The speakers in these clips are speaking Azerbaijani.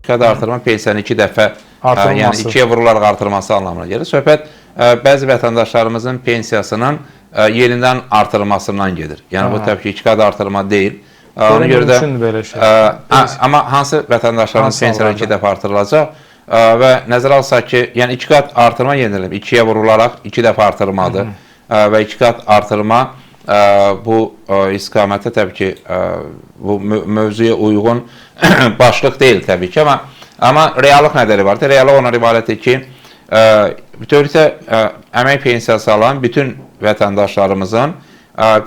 İki qat artırma pensiyanın iki dəfə yəni ikiyə vurularaq artırılması anlamına gəlir. Söhbət bəzi vətəndaşlarımızın pensiyasının yenidən artırılmasından gedir. Yəni bu təbii ki, iki qat artırma deyil. Ona görə də belə şey. Amma hansı vətəndaşların pensiyaları iki dəfə artırılacaq və nəzərə alsaq ki, yəni iki qat artırma yenilib, ikiyə vurularaq iki dəfə artırmadır və iki qat artırma bu istiqamətdə təbii ki, bu mövzuya uyğun başlıq deyil təbii ki, amma reallıq nədən ibarətdir? Reallıq ondan ibarətdir ki, bütövlükdə əmək pensiyası alan bütün vətəndaşlarımızın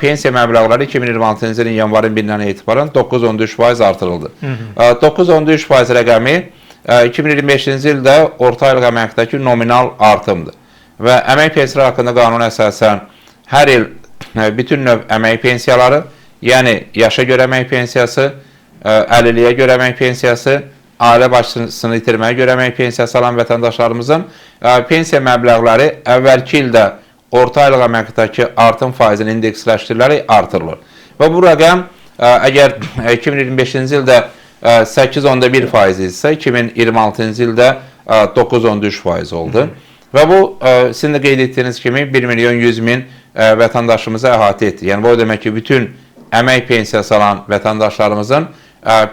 pensiya məbləğləri 2026-cı ilin yanvarın 1-dən etibarən 9,3% artırıldı. 9,3% rəqəmi 2025-ci ildə orta aylıq əməkdəki nominal artımdır. Və əmək pensiyaları haqqında qanuna əsasən hər il bütün növ əmək pensiyaları, yəni yaşa görə əmək pensiyası, əlilliyə görə əmək pensiyası, ailə başçısını itirməyə görə əmək pensiyası alan vətəndaşlarımızın pensiya məbləğləri əvvəlki ildə orta aylıq əməkdəki artım faizinin indeksləşdirilərək artırılır. Və bu rəqəm əgər 2025-ci ildə 8,1% idisə, 2026-cı ildə 9,3% oldu. Və bu, sizin də qeyd etdiyiniz kimi 1 milyon 100 min vətəndaşımızı əhatə etdi. Yəni, bu o demək ki, bütün əmək pensiyası alan vətəndaşlarımızın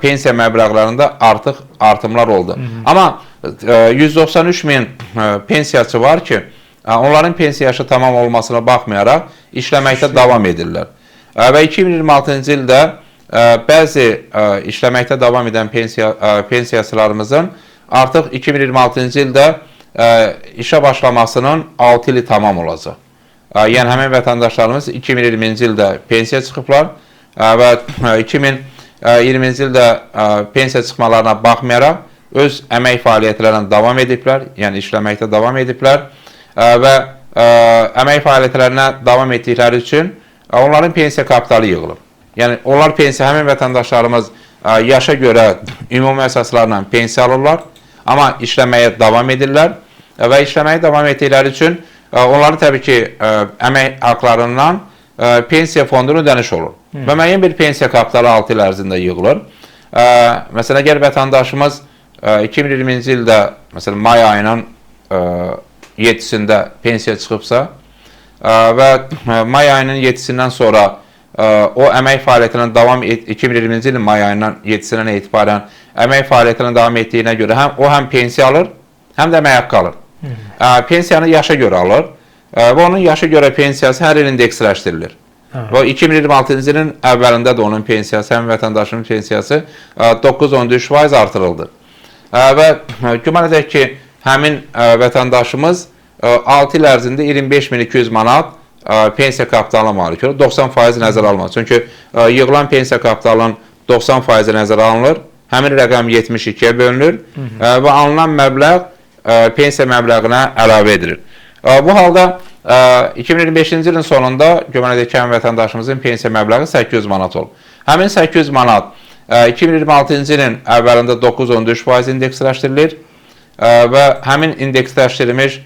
pensiya məbləğlərində artıq artımlar oldu. Amma 193 min pensiyaçı var ki, onların pensiya yaşı tamam olmasına baxmayaraq işləməkdə davam edirlər. Və 2026-cı ildə bəzi işləməkdə davam edən pensiyaçılarımızın artıq 2026-cı ildə işə başlamasının 6 ili tamam olacaq. Yəni həmin vətəndaşlarımız 2020-ci ildə pensiya çıxıblar və 2020-ci ildə pensiya çıxmalarına baxmayaraq öz əmək fəaliyyətlərinə davam ediblər, yəni işləməkdə davam ediblər və əmək fəaliyyətlərinə davam etdikləri üçün onların pensiya kapitalı yığılıb. Yəni onlar pensiya, həmin vətəndaşlarımız yaşa görə ümumi əsaslarla pensiya alırlar, amma işləməyə davam edirlər və işləməyə davam etdikləri üçün onların təbii ki, əmək haqlarından pensiya fonduna ödəniş olur. Və müəyyən bir pensiya kapitalı 6 il ərzində yığılır. Məsələn, əgər vətəndaşımız 2020-ci ildə, məsələn, may ayının 7-sində pensiya çıxıbsa və may ayının 7-sindən sonra o əmək fəaliyyətinə davam 2020-ci ilin may ayının 7-sindən etibarən əmək fəaliyyətinə davam etdiyinə görə həm o həm pensiya alır, həm də əmək haqqı alır. Pensiyanı yaşa görə alır və onun yaşa görə pensiyası hər il indeksləşdirilir. Və 2026-cı ilin əvvəlində də onun pensiyası, həmin vətəndaşın pensiyası 9,3% artırıldı. Və güman edək ki, həmin vətəndaşımız 6 il ərzində 25.200 manat pensiya kapitalına malik olur. 90% nəzərə alınmaz. Çünki yığılan pensiya kapitalının 90% nəzərə alınır. Həmin rəqəm 72-yə bölünür və alınan məbləğ pensiya məbləğinə əlavə edilir. Bu halda 2025-ci ilin sonunda güman edək ki, həmin vətəndaşımızın pensiya məbləği 800 manat olub. Həmin 800 manat 2026-cı ilin əvvəlində 9,3% indeksləşdirilir və həmin indeksləşdirilmiş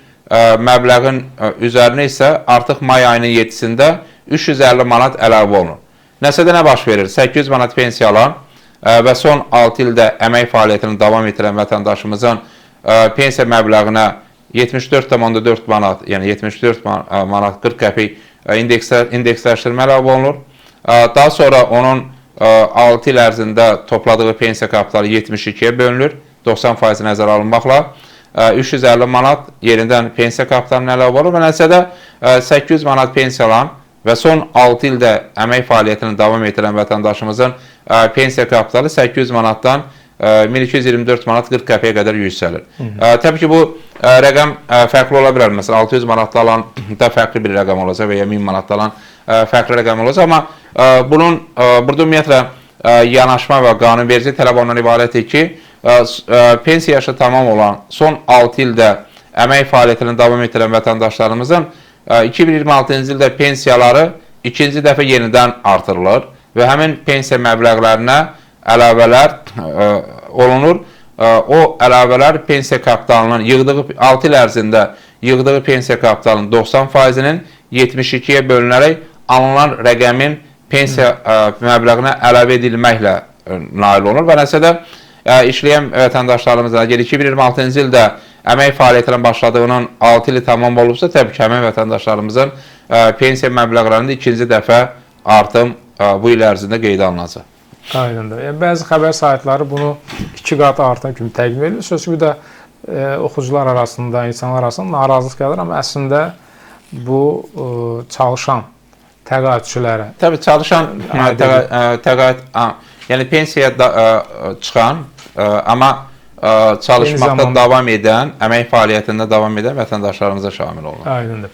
məbləğin üzərinə isə artıq may ayının 7-sində 350 manat əlavə olunur. Nəticədə nə baş verir? 800 manat pensiya alan və son 6 ildə əmək fəaliyyətini davam etdirən vətəndaşımızın pensiya məbləğinə 74,4 manat, yəni 74 manat 40 qəpik indeksləşdirmə əlavə olunur. Daha sonra onun 6 il ərzində topladığı pensiya kapitalı 72-yə bölünür, 90% nəzərə alınmaqla. 350 manat yenidən pensiya kapitalına əlavə olunur və nəticədə 800 manat pensiya alan və son 6 ildə əmək fəaliyyətini davam etdirən vətəndaşımızın pensiya kapitalı 800 manatdan 1224 manat 40 qəpiyə qədər yüksəlir. Təbii ki, bu rəqəm fərqli ola bilər. Məsələn, 600 manatlı alan da fərqli bir rəqəm olacaq və ya 1000 manatlı alan fərqli rəqəm olacaq. Amma bunun burada ümumiyyətlə yanaşma və qanunverici tələb ondan ibarətdir ki, pensiya yaşı tamam olan son 6 ildə əmək fəaliyyətini davam etdirən vətəndaşlarımızın 2026-cı ildə pensiyaları ikinci dəfə yenidən artırılır və həmin pensiya məbləğlərinə əlavələr olunur. O əlavələr pensiya kapitalının yığdığı 6 il ərzində yığdığı pensiya kapitalının 90%-nin 72-yə bölünərək alınan rəqəmin pensiya məbləğinə əlavə edilməklə nail olunur və nəticədə İşləyən vətəndaşlarımızın əgər 2026-cı ildə əmək fəaliyyətinə başladığının 6 ili tamam olubsa, təbii ki, həmin vətəndaşlarımızın pensiya məbləğlərində ikinci dəfə artım bu il ərzində qeydə alınacaq. Aydındır. Yəni bəzi xəbər saytları bunu 2 qat artım kimi təqdim edir. Sözsüz bir də oxucular arasında, insanlar arasında narazılıq gəlir, amma əslində bu çalışan təqaüdçülərə. Təbii çalışan təqaüd, yəni pensiyaya çıxan, amma çalışmaqda davam edən, əmək fəaliyyətində davam edən vətəndaşlarımıza şamil olunur. Aydındır.